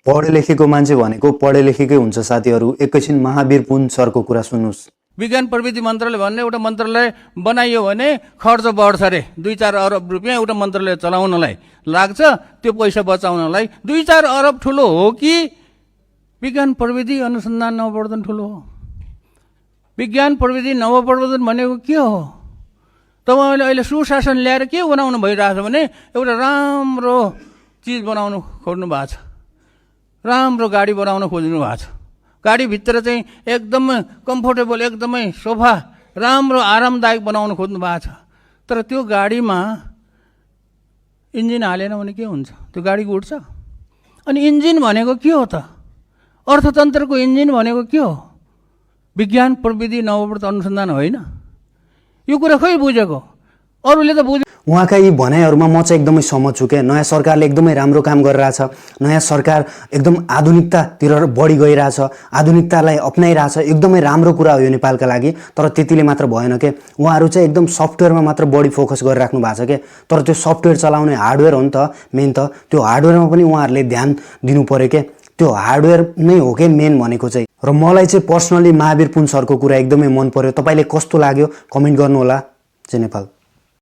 पढे लेखेको मान्छे भनेको पढे लेखेकै हुन्छ साथीहरू। एकैछिन महावीर पुन सरको कुरा सुन्नुस्। विज्ञान प्रविधि मन्त्रालय भन्ने एउटा मन्त्रालय बनाइयो भने खर्च बढ्छ अरे। 2-4 अरब रुपियाँ एउटा मन्त्रालय चलाउनलाई लाग्छ। त्यो पैसा बचाउनलाई 2-4 अरब ठुलो हो कि विज्ञान प्रविधि अनुसन्धान नवप्रवर्धन ठुलो हो? विज्ञान प्रविधि नवप्रवर्धन भनेको के हो? तपाईँले अहिले सुशासन ल्याएर के बनाउनु भइरहेछ भने एउटा राम्रो चिज बनाउनु खोज्नु भएको छ, राम्रो गाडी बनाउन खोज्नु भएको छ। गाडीभित्र चाहिँ एकदमै कम्फोर्टेबल, एकदमै सोफा राम्रो आरामदायक बनाउन खोज्नु भएको छ। तर त्यो गाडीमा इन्जिन हालेन भने के हुन्छ? त्यो गाडी उड्छ। अनि इन्जिन भनेको के हो त? अर्थतन्त्रको इन्जिन भनेको के हो? विज्ञान प्रविधि नवप्रवर्तन अनुसन्धान होइन? यो कुरा खै बुझेको? अरूले त बुझ उहाँका यी भनाइहरूमा म चाहिँ एकदमै सहमत छु क्या। नयाँ सरकारले एकदमै राम्रो काम गरिरहेछ। नयाँ सरकार एकदम आधुनिकतातिर बढी गइरहेछ, आधुनिकतालाई अप्नाइरहेछ। एकदमै राम्रो कुरा हो यो नेपालका लागि। तर त्यतिले मात्र भएन के। उहाँहरू चाहिँ एकदम सफ्टवेयरमा मात्र बढी फोकस गरिराख्नु भएको छ के। तर त्यो सफ्टवेयर चलाउने हार्डवेयर हो नि त मेन त। त्यो हार्डवेयरमा पनि उहाँहरूले ध्यान दिनु पर्यो के। त्यो हार्डवेयर नै हो के मेन भनेको चाहिँ। र मलाई चाहिँ पर्सनली महावीर पुन सरको कुरा एकदमै मन पर्यो। तपाईँले कस्तो लाग्यो कमेन्ट गर्नुहोला। जय नेपाल।